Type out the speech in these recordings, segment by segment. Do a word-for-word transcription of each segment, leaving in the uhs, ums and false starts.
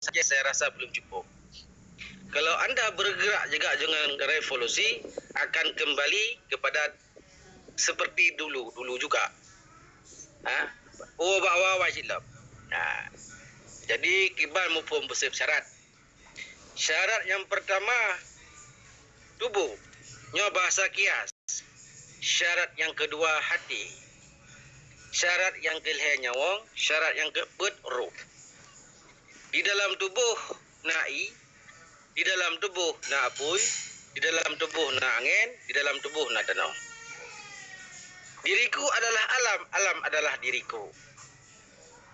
saja saya rasa belum cukup. Kalau anda bergerak juga dengan revolusi, akan kembali kepada seperti dulu, dulu juga. Ha? Oh, bawa wajib lah. Ha. Jadi, kiban muphom beuseup syarat. Syarat yang pertama, tubuh. Nyoe bahasa kias. Syarat yang kedua, hati. Syarat yang kelhée, nyawöng. Syarat yang keupeuet, roh. Di dalam tuboh na ie, di dalam tuboh na apui, di dalam tuboh na angén, di dalam tuboh na tanoh. Diriku adalah alam, alam adalah diriku.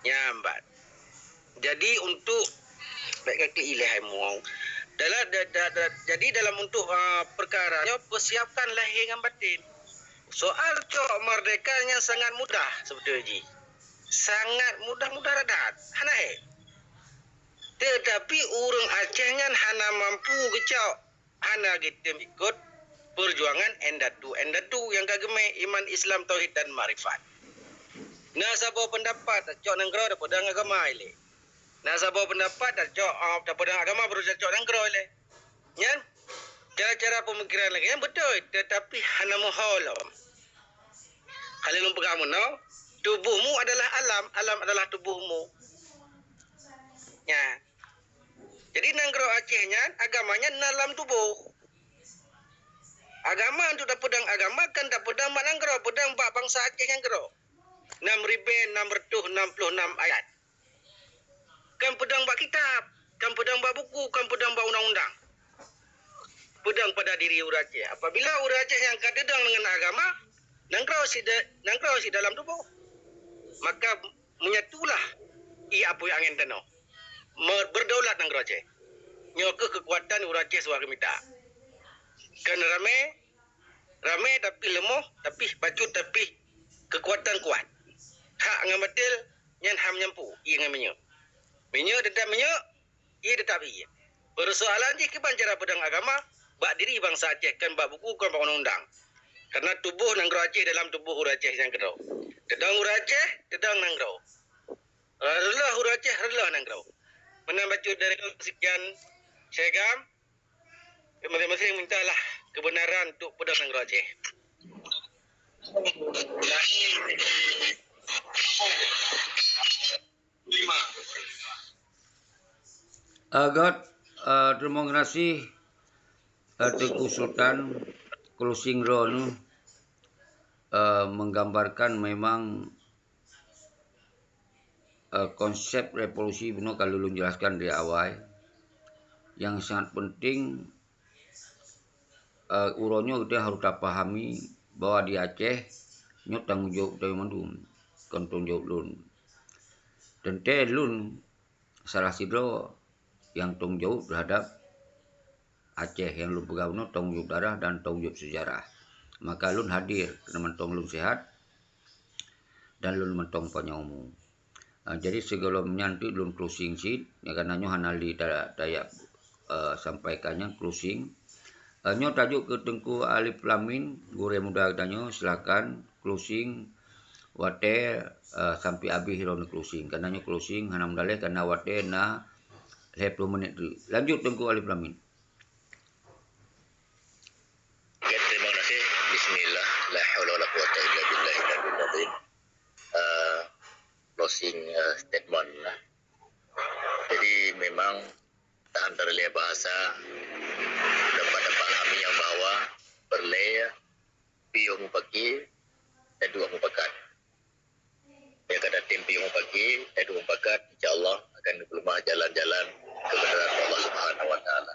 Nyan ban. Jadi, untuk, bèk ka klik ilèe hai mueng. Dalam, da, da, da, jadi, dalam untuk, ah, perkara nyoe, persiapkan lahé ngon batin. Soal cok merdeka nyan sangat mudah sebetulnya jih. Sangat mudah-mudah that. Hana hé. Tetapi ureueng Aceh nyan hana mampu geucok, hana geutem ikot perjuangan indatu-indatu nyang ka geumè iman, Islam, tauhid dan makrifat. Na saboh peundapat tacok nanggroe tapeudong agama ilèe. Na saboh peundapat tacok, ah, tapeudong agama baru tacok nanggroe ilèe. Nyan cara-cara peumikiran lagèe nyan beutôi, tetapi hana meuho lom. Ka lheueh lôn peugah meunoe, tubuhmu adalah alam, alam adalah tubuhmu. Nyan. Jadi nanggroe Aceh nyan, agama nyan na lam tuboh. Agama untuk tapeudong agama kan tapeudong bak nanggroe, peudong bak bansa Aceh nyan keudroe. Enam ribèe enam reutôh enam ploh enam ayat. Kan peudong bak kitab, kan peudong bak buku, kan peudong bak undang-undang. Peudong pada diri ureueng Aceh. Apabila ureueng Aceh nyang ka teudong deungon agama, nanggroe sida-, nanggroe sidalam tuboh, maka menyatulah ie apui angén tanoh. Me-, berdaulat nanggroe Aceh. Nyoe keuh keukuatan ureueng Aceh suah geumita. Kan ramè, ramè tapi leumoh, tapi bacut, tapi keukuatan kuat. Hak ngon batil nyan ham nyampu, ie ngon minyeuk. Minyeuk teutap minyeuk, ie teutap ie. Peusoalan jih kiban cara peudong agama bak diri bansa Aceh, kon bak buku, kon bak undang-undang. Karena tuboh nanggroe Aceh dalam tuboh ureueng Aceh nyang keudroe. Teudong ureueng Aceh, teudong nanggroe. Reuloh ureueng Aceh, reuloh nanggroe. Meunan bacut dari lôn, sekian. Syagam, masing-masing mintalah kebenaran untuk peudong nanggroe Aceh. Agak, eh, terima kasih, eh, Teungku Sultan. Closing droeneuh, eh, menggambarkan memang, eh, konsep revolusi bunoe ka lôn jelaskan di awai. Yang sangat penting, eh, uroe nyoe geutanyoe harôh tapahami bahwa di Aceh nyoe tanggong jaweueb geutanyoe mandum, kon tanggong jaweueb lôn. Teuntée lôn salah sidroe nyang tanggong jaweueb terhadap Aceh nyang lôn peugah bunoe, tanggong jaweueb darah dan tanggong jaweueb seujarah. Maka lôn hadir keunan mantong lôn seuhat dan lôn mantong panyang umu. Ah, jadi sigohlom nyan teuk lôn closing cit, nyang kana nyoe hana lé ta-, tajak, eh, sampaikan nyan closing. Eh, nyoe tajok keu Teungku Alif Lamin, gurée muda geutanyoe, silakan closing watée, eh, sampai abéh droeneuh closing. Kana nyoe closing hana meudaleh, kana watée na lhée ploh menit teuk. Lanjut Teungku Alif Lamin. Oke, terima kasih. Bismillah. La haula wala quwata illa billahil aliyil azim. Eh, closing, eh, statement lah. Jadi memang tahan terlebih bahasa dapat dipahami yang bahwa perlé piôh mupaké, taduek mupakat. Nyang ka tatem piôh mupaké, taduek mupakat, insya Allah akan geupeulumah jalan-jalan kebenaran Allah Subhanahu wa Taala.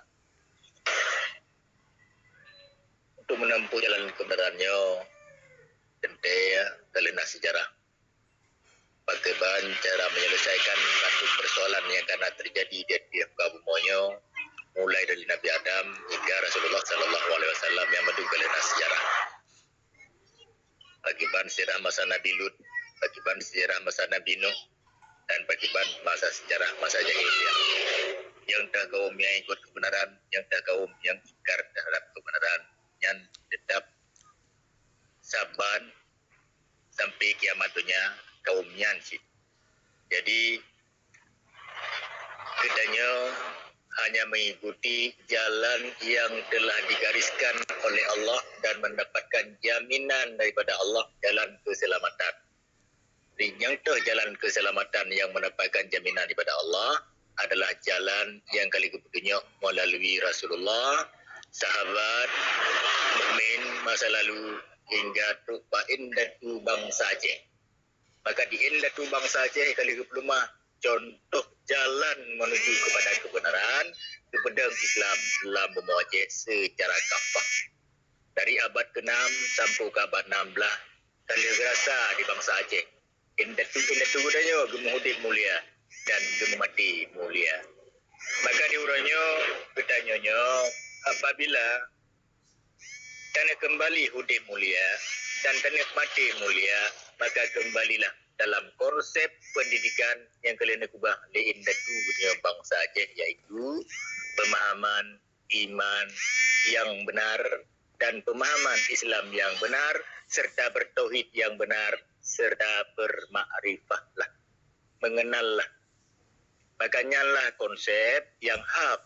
Untuk menempuh jalan kebenaran nyoe, teuntée ka lheueh na seujarah. Pakriban cara menyelesaikan bandum persoalan nyang kana terjadi di, di muka bumoe nyoe, mulai dari Nabi Adam hingga Rasulullah sallallahu alaihi wasallam nyang mandum ka lheueh na seujarah. Pakriban seujarah masa Nabi Lut, pakriban seujarah masa Nabi Nuh, dan pakriban masa seujarah masa jahiliyah. Nyang teuh kaum nyang ikot kebenaran, nyang teuh kaum nyang ingkar terhadap kebenaran, nyan teutap saban sampai kiamat donya kaum nyan cit. Jadi, Geutanyoe hanya mengikuti jalan yang telah digariskan oleh Allah dan mendapatkan jaminan daripada Allah, jalan keselamatan. Jadi, nyang toh jalan keselamatan yang mendapatkan jaminan daripada Allah adalah jalan yang ka lheueh geupeutunyok melalui Rasulullah, sahabat, mukmin masa lalu, hingga trok bak indatu bansa Aceh. Maka di indatu bansa Aceh ka lheueh geupeuleumah contoh jalan menuju kepada kebenaran, geupeudong Islam lam bumoe Aceh secara kafah. Dari abad keenam sampoe ke abad enam belas, ka lheueh geurasa di bansa Aceh. Indatu-indatu geutanyoe geumeuudép mulia dan geumeumaté mulia. Maka di uroe nyoe, geutanyoe nyoe, apabila taneuk keumbali udép mulia dan taneuk maté mulia, maka keumbalilah dalam konsep pendidikan nyang ka lheueh neukeubah lé indatu geutanyoe bansa Aceh, yaitu pemahaman iman yang benar dan pemahaman Islam yang benar, serta bertauhid yang benar, serta bermakrifahlah, mengenallah. Maka nyanlah konsep yang hak.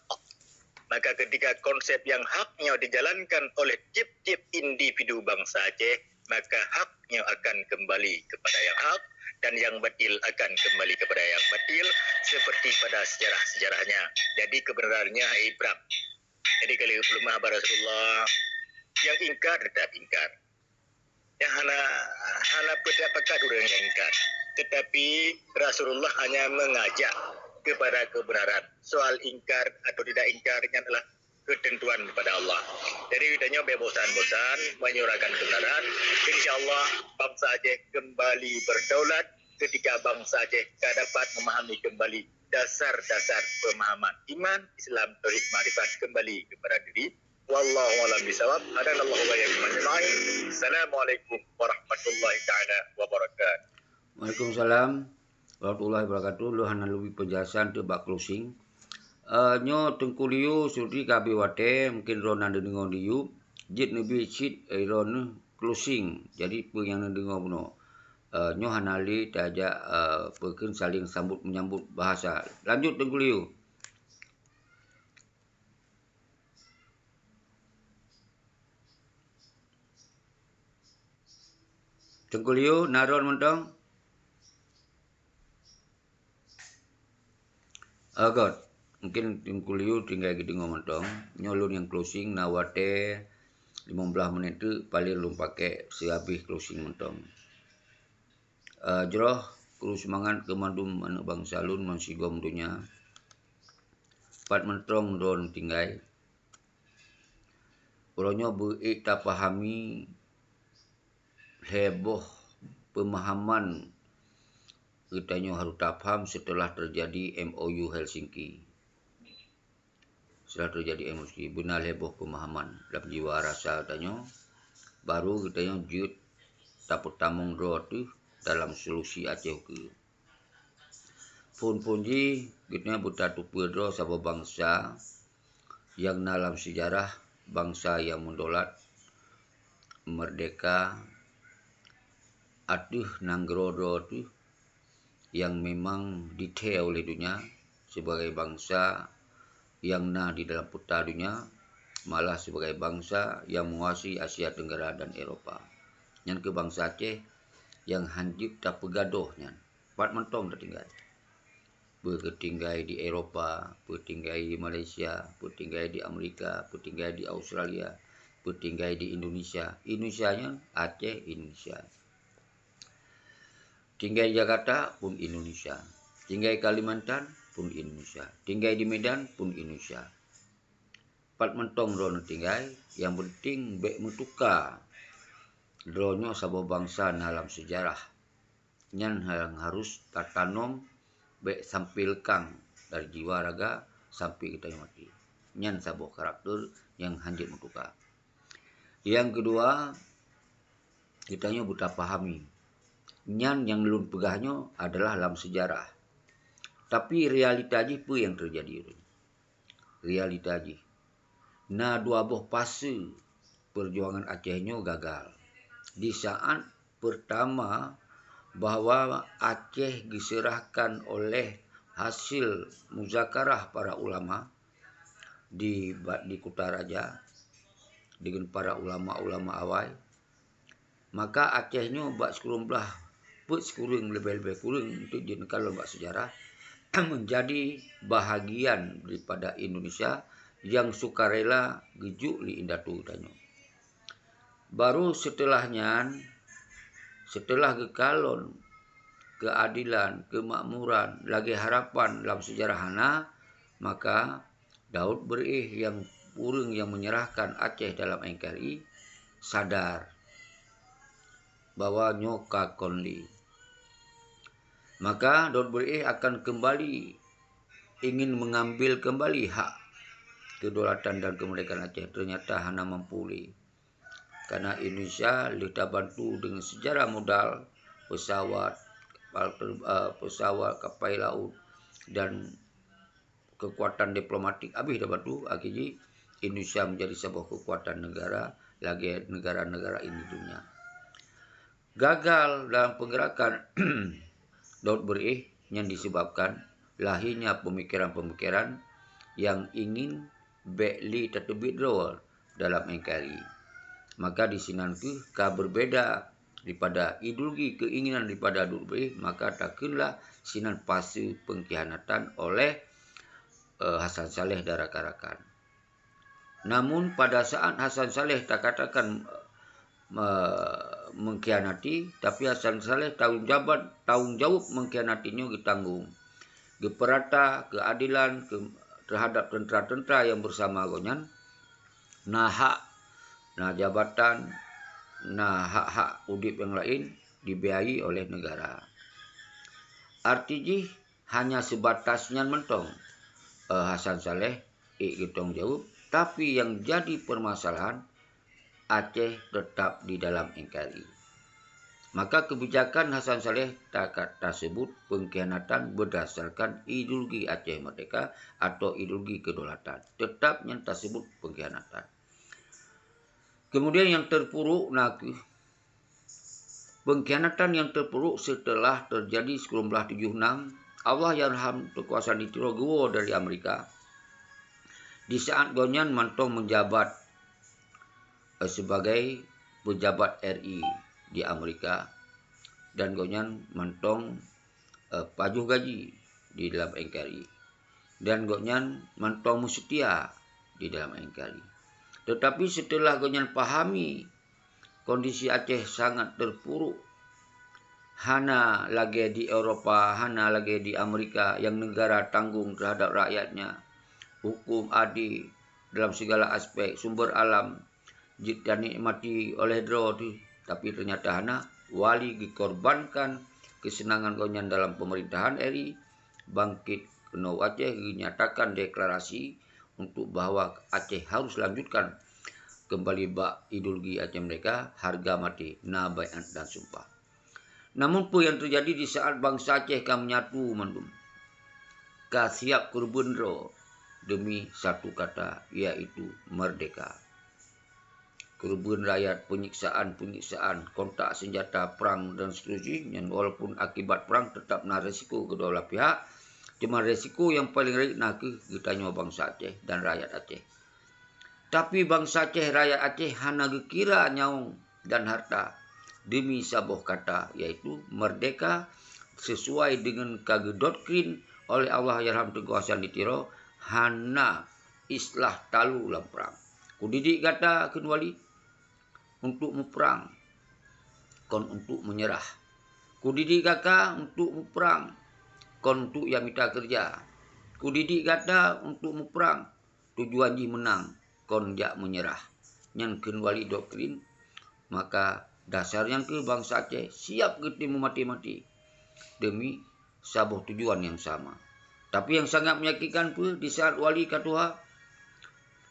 Maka ketika konsep yang hak nyoe dijalankan oleh tiep-tiep individu bansa Aceh, maka hak nyoe akan kembali kepada yang hak dan yang batil akan kembali kepada yang batil, seperti pada sejarah-sejarahnya. Jadi kebenarannya ibrah. Jadi ka lheueh geupeuleumah bak Rasulullah, yang ingkar tetap ingkar. Nyang hana, hana peue tapakat ureuëng nyang ingkar. Tetapi Rasulullah hanya mengajak kepada kebenaran. Soal ingkar atau tidak ingkar, nyan adalah ketentuan daripada Allah. Jadi, geutanyoe bék bosan-bosan menyuarakan kebenaran. Insya Allah, bansa Aceh kembali berdaulat ketika bansa Aceh ka dapat memahami kembali dasar-dasar pemahaman iman, Islam, tauhid, makrifat kembali kepada diri. Wallahu a'lam bishawab. Hadanallahu wa iyyakum ajma'in. Assalamualaikum warahmatullahi taala wabarakatuh. Waalaikumsalam warahmatullahi wabarakatuh. Lôn hana leubeh penjelasan teuk bak closing. Eh, nyoe Teungku Liu, seperti ka habéh watée, mungkin droe na neudeungoe di YouTube. Jeuet neubi cit, eh, droeneuh closing. Jadi, peue nyang neudeungoe bunoe. Eh, nyoe hana lé tajak, eh, peue kheun saling sambut menyambut bahasa. Lanjut Teungku Liu. Teungku Liu, na droen mantong? Ah, göt. Mungkin Teungku Liu tinggai geudeungoe mantong. Nyoe lôn nyang closing na watée limong blaih menit teuk paléng lôn pakék seuhabéh closing mantong. Eh, jroh kru seumangat keu mandum aneuëk bansa lôn bansigom donya. Pat mantong droen tinggai. Uroe nyoe beu ék tapahami lhée boh peumahaman geutanyoe harôh tapaham seuteulah teujadi M O U Helsinki. Seuteulah teujadi M O U Helsinki, beuna lhée boh peumahaman lam jiwa rasa geutanyoe, barô geutanyoe jeuet tapeutamong droe teuh dalam solusi Aceh ukeue. Phon-phon jih, geutanyoe beutateupeue droe saboh bansa nyang na lam seujarah, bansa nyang meudolat, meurdéhka, ateueh nanggroe droe teuh nyang memang dithée oleh donya sibagai bansa nyang na di dalam peuta donya, malah sibagai bansa nyang meukuasai Asia Tenggara dan Eropa. Nyan keuh bansa Aceh nyang hán jeuet tapeugadôh nyan. Pat mantong tatinggai. Peue keu tinggai di Eropa, peue tinggai di Malaysia, peue tinggai di Amerika, peue tinggai di Australia, peue tinggai di Indonesia. Indonesia nyan Aceh Indonesia. Tinggai di Jakarta pun Indonesia. Tinggai Kalimantan pun Indonesia. Tinggai di Medan pun Indonesia. Pat mantong droeneuh tinggai, nyang peunteng bék meutuka. Droeneuh saboh bansa na lam seujarah. Nyan nyang harôh tatanom bék sampoe leukang dari jiwa raga sampoe geutanyoe maté. Nyan saboh karakter nyang hán jeuet meutuka. Nyang keudua, geutanyoe beutapahami. Nyan nyang lôn peugah nyoe adalah lam seujarah. Tapi realita jih peue nyang teujadi? Realita jih, na dua boh fase peujuangan Aceh nyoe gagal. Di saat pertama, bahwa Aceh geuseurahkan oleh hasil muzakarah para ulama di, di Kutaraja dengan para ulama-ulama awai, maka Aceh nyoe bak sikureueng blaih peuet sikureueng leubeh-leubeh kureueng untuk jeuet kalon bak sejarah menjadi bahagian daripada Indonesia yang sukarela geujok lé indatu tanyoe. Baru setelah nyan, setelah geukalon keuadilan, keumakmuran, lagée harapan lam sejarah hana, maka Daud Beureueh nyang ureuëng nyang menyerahkan Aceh dalam N K R I sadar bahwa nyoe ka kon lé. Maka Daud Beureueh akan kembali ingin mengambil kembali hak kedaulatan dan kemerdekaan Aceh, ternyata hana mampu lé. Karena Indonesia lheueh tabantu dengan sejarah modal pesawat, kapal ter-, eh, pesawat, kapai laut, dan kekuatan diplomatik habéh tabantu, akhé jih Indonesia menjadi sebuah kekuatan negara lagée negara-negara laén di dunia. Gagal dalam penggerakan Daud Beureueh nyang disebabkan lahirnya pemikiran-pemikiran yang ingin bék lé tateubiet droe dalam N K R I. Maka di sinan kheueh ka berbeda daripada ideologi keinginan daripada Daud Beureueh, maka takheunlah sinan fase pengkhianatan oleh, eh, Hasan Saleh dan rakan-rakan. Namun pada saat Hasan Saleh takatakan, eh, mengkhianati, tapi Hasan Saleh tanggung jawab, tanggung jawab mengkhianati nyoe geutanggong. Geupeurata keuadilan ke-, terhadap tentara-tentara yang bersama gobnyan, na hak, na jabatan, na hak-hak udeb nyang laén dibiayai oleh negara. Arti jih hanya sebatas nyan mantong, eh, Hasan Saleh ék geutanggung jawab, tapi yang jadi permasalahan, Aceh tetap di dalam N K R I. Maka kebijakan Hasan Saleh ta-, ka tasebut pengkhianatan berdasarkan ideologi Aceh Merdeka atau ideologi kedaulatan. Tetap nyan tasebut pengkhianatan. Kemudian yang terpuruk na kheueh pengkhianatan yang terpuruk setelah terjadi sikureueng blaih tujoh enam, Allahyarham Teungku Hasan di Tiro geuwoe dari Amerika. Di saat gobnyan mantong menjabat, eh, sebagai pejabat R I di Amerika dan gobnyan mantong, eh, pajoh gaji di dalam N K R I dan gobnyan mantong meuseutia di dalam N K R I. Tetapi setelah gobnyan pahami kondisi Aceh sangat terpuruk, hana lagée di Eropa, hana lagée di Amerika yang negara tanggung terhadap rakyatnya, hukum adil dalam segala aspek, sumber alam jeuet tanikmati oleh droe teuh, tapi ternyata hana, wali geukorbankan keuseunangan gobnyan dalam pemerintahan R I, bangkit keunoe Aceh geunyatakan deklarasi untuk bahwa Aceh harus lanjutkan kembali bak ideologi Aceh Merdeka, harga mati, na baiat dan sumpah. Namun peue nyang teujadi di saat bansa Aceh ka menyatu mandum, ka siap keureubeuen droe demi satu kata, yaitu merdeka. Keureubeuen rakyat, penyiksaan-penyiksaan, kontak senjata perang dan seterusnya, nyan walaupun akibat perang tetap na resiko kedua belah pihak, cuma resiko nyang paling rayeuk na kheueh geutanyoe bansa Aceh dan rakyat Aceh. Tapi bansa Aceh, rakyat Aceh hana geukira nyawöng dan harta demi saboh kata, yaitu merdeka, sesuai dengan ka geudoktrin oleh Allahyarham Teungku Hasan di Tiro, hana islah talu lam prang. Kudidik gata kheun wali untuk muprang, kon untuk menyerah. Kudidik gata untuk muprang, kon untuk jak mita keureuja. Kudidik gata untuk muprang, tujuan jih meunang, kon jak menyerah. Nyan kheun wali doktrin, maka dasar nyan kheueh bansa Aceh siap geutem meumaté-maté demi saboh tujuan nyang sama. Tapi nyang sangat menyakitkan peue, di saat wali ka tuha,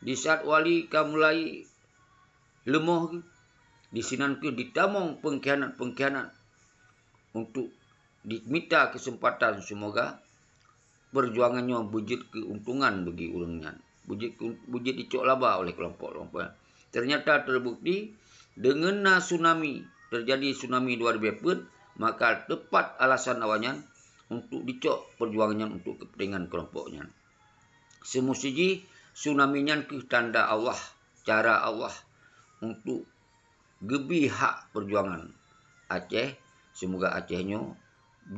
di saat wali ka mulai leumoh, di sinan kheueh ditamong pengkhianat-pengkhianat untuk dimita kesempatan, semoga perjuangan nyoe beujeuet keuntungan bagi ureuëng nyan, beujeuet keu-, beujeuet dicok laba oleh kelompok-kelompok nyan. Ternyata terbukti, deungon na tsunami, terjadi tsunami dua ribu peuet, maka teupat alasan awaknyan untuk dicok peujuangan nyan untuk keupeuntengan keulompok nyan. Seumusti jih tsunami nyan kheueh tanda Allah, cara Allah untuk geubi hak peujuangan Aceh. Seumoga Aceh nyoe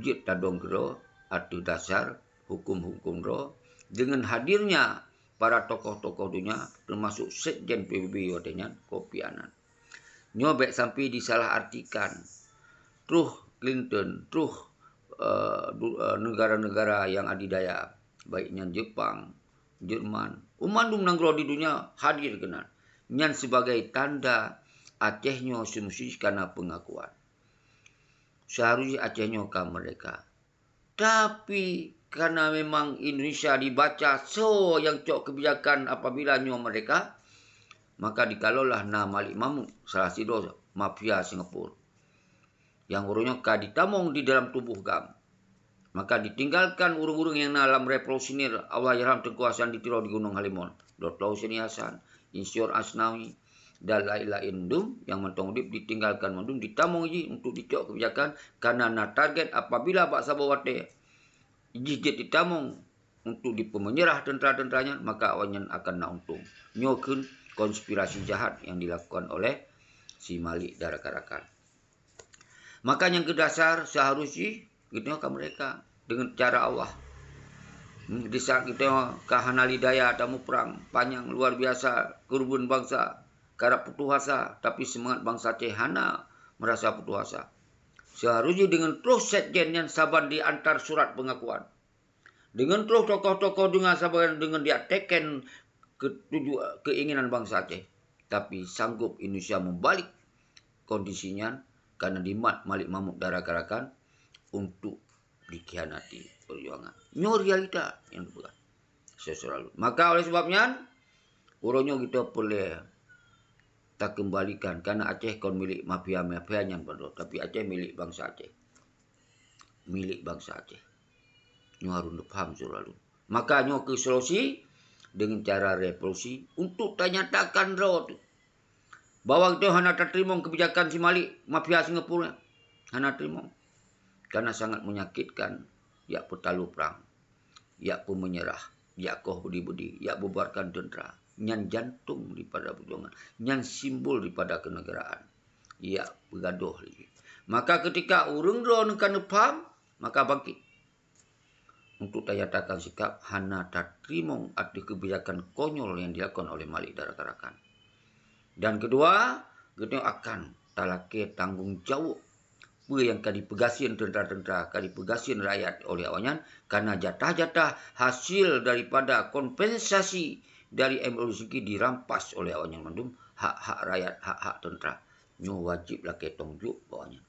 jeuet tadong keudroe ateueh dasar huköm-huköm droe deungon hadirnya para tokoh-tokoh donya, teumasok Sekjen P B B watée nyan, Kofi Annan. Nyoe bék sampai disalah artikan. Troh Clinton, troh, eh, du-, eh, negara-negara nyang adidaya, baik nyan Jepang, Jerman, u mandum nanggroe di donya hadir keunan. Nyan sibagai tanda Aceh nyoe seumusti kana peungakuan. Seuharusnya Aceh nyoe ka merdeka. Tapi, karena memang Indonesia dibaca soe nyang cok keubijakan apabila nyoe merdeka, maka dikalolah na Malik Mahmud, salah sidroe mafia Singapura, nyang uroe nyoe ka ditamong di dalam tuboh GAM. Maka ditinggalkan ureuëng-ureuëng nyang na lam revolusioner, Allahyarham Teungku Hasan di Tiro di Gunong Halimon, Doktor Huseni Hasan, Insinyur Asnawi, dan laén-laén dum nyang mantong udeb ditinggalkan mandum, ditamong jih untuk dicok keubijakan, karena na target apabila bak saboh watée jih jeuet ditamong untuk dipeumenyerah teuntra-teuntra nyan, maka awaknyan akan na untông. Nyoe kheun konspirasi jahat nyang dilakukan oleh si Malik dan rakan-rakan. Maka nyang keudasar seuharus jih geutanyoe ka merdeka deungon cara Allah. Hmm, di saat geutanyoe ka hana lé daya tamuprang, panyang luar biasa keureubeuen bansa, karab putôh asa, tapi seumangat bansa Aceh hana meurasa putôh asa. Seuharus jih deungon troh sekjen nyan saban diantar surat peungakuan. Deungon troh tokoh-tokoh donya saban deungon diatekan keutuju-, keuinginan bansa Aceh. Tapi sanggop Indonesia meubalek kondisi nyan karena dimat Malik Mahmud dan rakan-rakan untuk dikhianati perjuangan. Nyoe realita nyang dipeugah. Seusuralu. Maka oleh sebab nyan, uroe nyoe kita peureulée takeumbalikan, karena Aceh kon milék mafia-mafia nyan padum, tapi Aceh milék bansa Aceh. Milék bansa Aceh. Nyoe harus neupaham seulah lôn. Maka nyoe keu solusi deungon cara revolusi untuk tanyatakan droe tu bahwa geutanyoe hana tateurimong keubijakan si Malik mafia Singapura nyan. Hana teurimong. Karena sangat menyakitkan jak peutaloe prang, jak peumenyerah, jak koh beudi-beudi, jak bubarkan teuntra. Nyan jantong daripada perjuangan. Nyan simbol daripada kenegaraan. Jak peugadoh lagi. Maka ketika ureuëng droeneuh ka neupaham, maka bangkit. Untuk tanyatakan sikap hana tateurimong ateueh keubijakan konyol nyang dilakukan oleh Malik dan rakan-rakan. Dan keudua, geutanyoe akan talakée tanggong jaweueb peue nyang ka dipeugasien teuntra-teuntra, ka dipeugasien rakyat oleh awaknyan, karena jatah-jatah hasil daripada kompensasi dari M R U Singki dirampas oleh awaknyan mandum, hak-hak rakyat, hak-hak teuntra. Nyoe wajéb lakée tong jok bak awaknyan.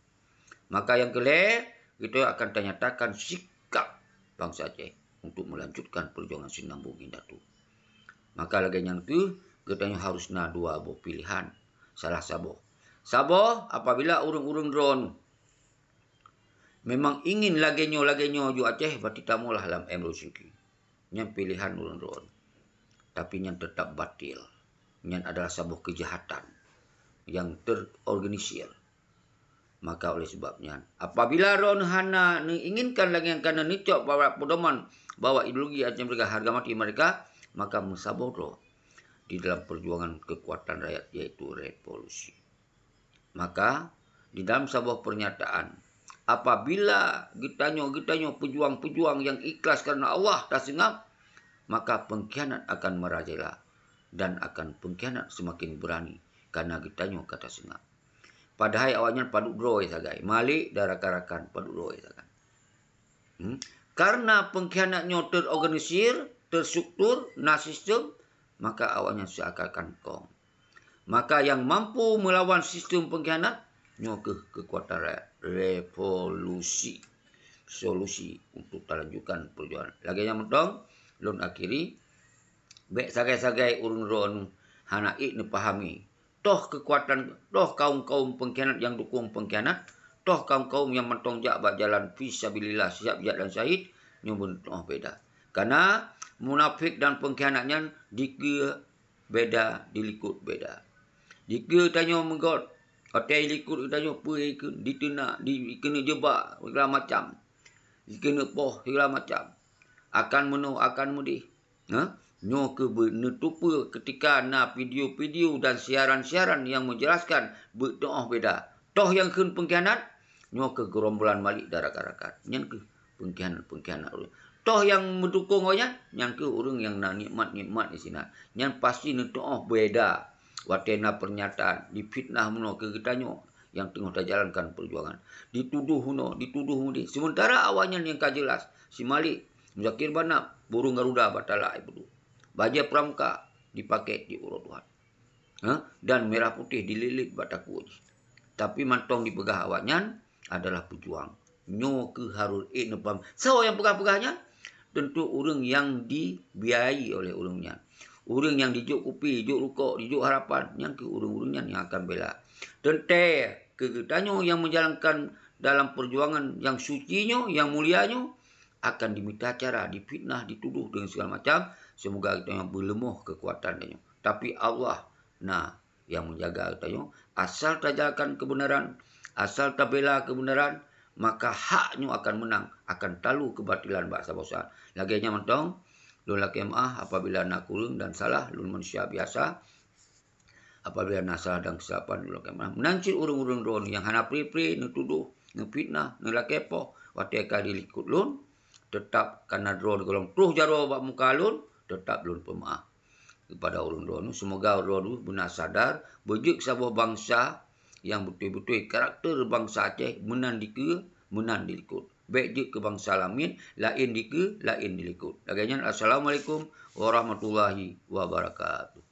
Maka nyang keu lhée, geutanyoe akan tanyatakan sikap bansa Aceh untuk melanjutkan perjuangan sinambong indatu. Maka lagée nyan kheueh, geutanyoe harus na dua boh piléhan. Salah saboh. Saboh, apabila ureuëng-ureuëng droeneuh memang ingin lagée nyoe, lagée nyoe ju Aceh, berarti tamolah lam M R U Singki. Nyan piléhan ureuëng droeneuh. Tapi nyan teutap batil. Nyan adalah saboh keujahatan nyang terorganisir. Maka oleh sebab nyan, apabila droeneuh hana neuinginkan lagée nyang ka neucok bak pedoman bahwa ideologi Aceh Merdeka harga mati merdeka, maka meusaboh droe di dalam perjuangan kekuatan rakyat, yaitu revolusi. Maka, di dalam saboh pernyataan, apabila geutanyoe, geutanyoe pejuang-pejuang nyang ikhlas karena Allah taseungab, maka pengkhianat akan merajalela dan akan pengkhianat semakin berani karena geutanyoe ka taseungab. Padahai awaknyan padub droe sagai, Malik dan rakan-rakan padub droe sagai. Hmm? Karena pengkhianat nyoe terorganisir, terstruktur, na sistem, maka awaknyan seakan-akan kong. Maka nyang mampu melawan sistem pengkhianat, nyoe kheueh kekuatan rakyat. Revolusi. Solusi untuk talanjutkan perjuangan. Lagée nyan mantong, lôn akhiri, bék sagai-sagai ureuëng droeneuh hana ék neupahami. Toh kekuatan, toh kaum-kaum pengkhianat nyang dukung pengkhianat, toh kaum-kaum nyang mantong jak bak jalan fi sabilillah siap jak dan syahid, nyoe beuneutoh beda. Karena munafik dan pengkhianat nyan dikeue beda, dilikot beda. Dikeue tanyoe meugot, watée likot tanyoe peue ikeu, diteunak, di, dikeuneuk jeubak, segala macam. jikeuneuk poh segala macam, akan meunoe, akan meudeh. Nah, nyoe keuh beu-, neutupeue ketika na video-video dan siaran-siaran nyang menjelaskan beuteuoh beda. Toh nyang kheun pengkhianat, nyoe keuh gerombolan Malik dan rakan-rakan. Nyan keuh pengkhianat-pengkhianat ureuëng. Toh nyang meudukung awaknyan, nyan keuh ureuëng nyang na nikmat-nikmat di sinan. Nyan pasti neuteuoh beda. Watée na pernyataan, difitnah meunoe keu geutanyoe nyang teungoh tajalankan peujuangan. Dituduh meunoe, dituduh meudeh. Sementara awaknyan nyang ka jelas, si Malik, Muzakir Banab, burung Garuda bak talak ié peuduek. Bajée pramuka dipaké di uroe Tuhan. Ha? Dan merah putih dililit bak takue jih. Tapi mantong dipeugah awaknyan adalah pejuang. Nyoe keuh harôh ék neupaham. Soe nyang peugah-peugah nyan? Tentu ureuëng nyang dibiayai oleh ureuëng nyan. Ureuëng nyang dijok kupi, dijok rukok, dijok harapan, nyan keuh ureuëng-ureuëng nyan nyang akan bela. Teuntée keu geutanyoe nyang menjalankan dalam perjuangan nyang suci nyoe, nyang mulia nyoe, akan dimita cara, difitnah, dituduh dengan segala macam. Semoga geutanyoe beuleumoh keukuatan tanyoe. Tapi Allah na nyang menjaga geutanyoe. Asal tajalankan kebenaran, asal tabela kebenaran, maka hak nyoe akan menang, akan talu kebatilan bak saboh saat. Lagée nyan mantong, lôn lakée meuáh apabila na kureueng dan salah, lôn manusia biasa. Apabila na salah dan kesilapan, lôn lakée meuáh. Meunan cit ureuëng-ureuëng droeneuh nyang hana pri-pri, neutuduh, neufitnah, neulakée poh, watée ka dilikot lôn, teutap kana droeneuh gohlom troh jaroe bak muka lôn, teutap lôn peumeuáh kepada ureuëng droeneuh. Seumoga ureuëng droeneuh beuna sadar, beujeuet saboh bansa nyang beutôi-beutôi karakter bansa Aceh meunan dikeue, meunan dilikot. Bék jeuet keu bansa lamin, laén dikeue, laén dilikot. Lagée nyan, Assalamualaikum warahmatullahi wabarakatuh.